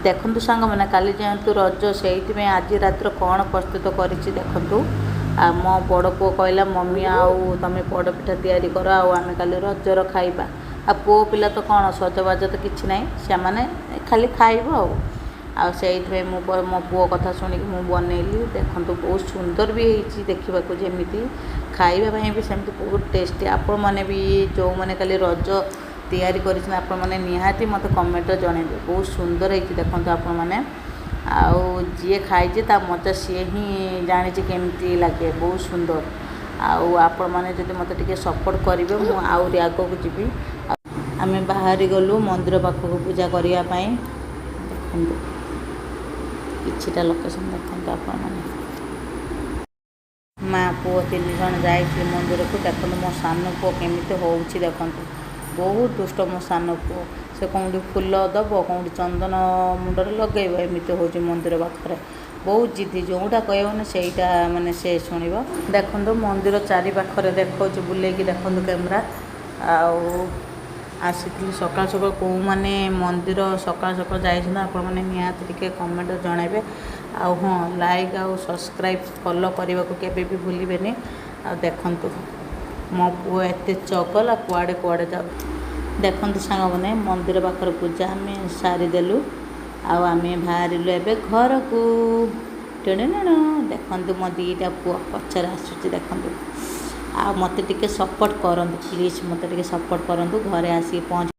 ଦେଖନ୍ତୁ ସାଙ୍ଗମାନେ, କାଲି ଯେହେତୁ ରଜ, ସେଇଥିପାଇଁ ଆଜି ରାତିରେ କ'ଣ ପ୍ରସ୍ତୁତ କରିଛି ଦେଖନ୍ତୁ। ଆଉ ମୋ ବଡ଼ ପୁଅ କହିଲା, "ମମି, ଆଉ ତମେ ପୋଡ଼ପିଠା ତିଆରି କର ଆଉ ଆମେ କାଲି ରଜର ଖାଇବା।" ଆଉ ପୁଅ ପିଲା ତ କ'ଣ ସଜବାଜ ତ କିଛି ନାହିଁ, ସେମାନେ ଖାଲି ଖାଇବ। ଆଉ ଆଉ ସେଇଥିପାଇଁ ମୁଁ ମୋ ପୁଅ କଥା ଶୁଣିକି ମୁଁ ବନେଇଲି। ଦେଖନ୍ତୁ, ବହୁତ ସୁନ୍ଦର ବି ହେଇଛି ଦେଖିବାକୁ ଯେମିତି, ଖାଇବା ପାଇଁ ବି ସେମିତି ବହୁତ ଟେଷ୍ଟି। ଆପଣମାନେ ବି ଯେଉଁମାନେ କାଲି ରଜ ତିଆରି କରିଛନ୍ତି, ଆପଣମାନେ ନିହାତି ମୋତେ କମେଣ୍ଟରେ ଜଣାଇବେ। ବହୁତ ସୁନ୍ଦର ହେଇଛି, ଦେଖନ୍ତୁ ଆପଣମାନେ। ଆଉ ଯିଏ ଖାଇଛି, ତା ମଜା ସିଏ ହିଁ ଜାଣିଛି କେମିତି ଲାଗେ। ବହୁତ ସୁନ୍ଦର। ଆଉ ଆପଣମାନେ ଯଦି ମୋତେ ଟିକେ ସପୋର୍ଟ କରିବେ, ମୁଁ ଆହୁରି ଆଗକୁ ଯିବି। ଆମେ ବାହାରି ଗଲୁ ମନ୍ଦିର ପାଖକୁ ପୂଜା କରିବା ପାଇଁ। ଦେଖନ୍ତୁ, କିଛିଟା ଲୋକେସନ୍ ଦେଖନ୍ତୁ ଆପଣମାନେ। ମା ପୁଅ ତିନି ଜଣ ଯାଇଥିଲେ ମନ୍ଦିରକୁ। ଦେଖନ୍ତୁ, ମୋ ସାନ ପୁଅ କେମିତି ହେଉଛି ଦେଖନ୍ତୁ। ବହୁତ ଦୁଷ୍ଟ ମୋ ସାନ ପୁଅ। ସେ କେଉଁଠି ଫୁଲ ଦେବ, କେଉଁଠି ଚନ୍ଦନ ମୁଣ୍ଡରେ ଲଗେଇବ, ଏମିତି ହେଉଛି। ମନ୍ଦିର ପାଖରେ ବହୁତ ଜିଦ୍ଦି। ଯେଉଁଟା କହିବ ନା, ସେଇଟା ମାନେ ସେ ଶୁଣିବ। ଦେଖନ୍ତୁ, ମନ୍ଦିର ଚାରି ପାଖରେ ଦେଖାଉଛି ବୁଲେଇକି। ଦେଖନ୍ତୁ କ୍ୟାମେରା। ଆଉ ଆସିଥିଲି ସକାଳୁ ସକାଳୁ। କେଉଁମାନେ ମନ୍ଦିର ସକାଳୁ ସକାଳୁ ଯାଇଛନ୍ତି, ଆପଣମାନେ ନିହାତି ଟିକେ କମେଣ୍ଟ ଜଣାଇବେ। ଆଉ ହଁ, ଲାଇକ୍ ଆଉ ସବସ୍କ୍ରାଇବ୍, ଫଲୋ କରିବାକୁ କେବେ ବି ଭୁଲିବେନି। ଆଉ ଦେଖନ୍ତୁ, ମୋ ପୁଅ ଏତେ ଚଗଲା, କୁଆଡ଼େ କୁଆଡ଼େ ଯାଉଛି ଦେଖନ୍ତୁ। ସାଙ୍ଗମାନେ, ମନ୍ଦିର ପାଖରେ ପୂଜା ଆମେ ସାରିଦେଲୁ ଆଉ ଆମେ ବାହାରିଲୁ ଏବେ ଘରକୁ। ଟେଣେଣେଣ। ଦେଖନ୍ତୁ, ମୋ ଦୁଇଟା ପୁଅ ପଛରେ ଆସୁଛି ଦେଖନ୍ତୁ। ଆଉ ମୋତେ ଟିକେ ସପୋର୍ଟ କରନ୍ତୁ ପ୍ଲିଜ୍, ମୋତେ ଟିକେ ସପୋର୍ଟ କରନ୍ତୁ। ଘରେ ଆସିକି ପହଞ୍ଚି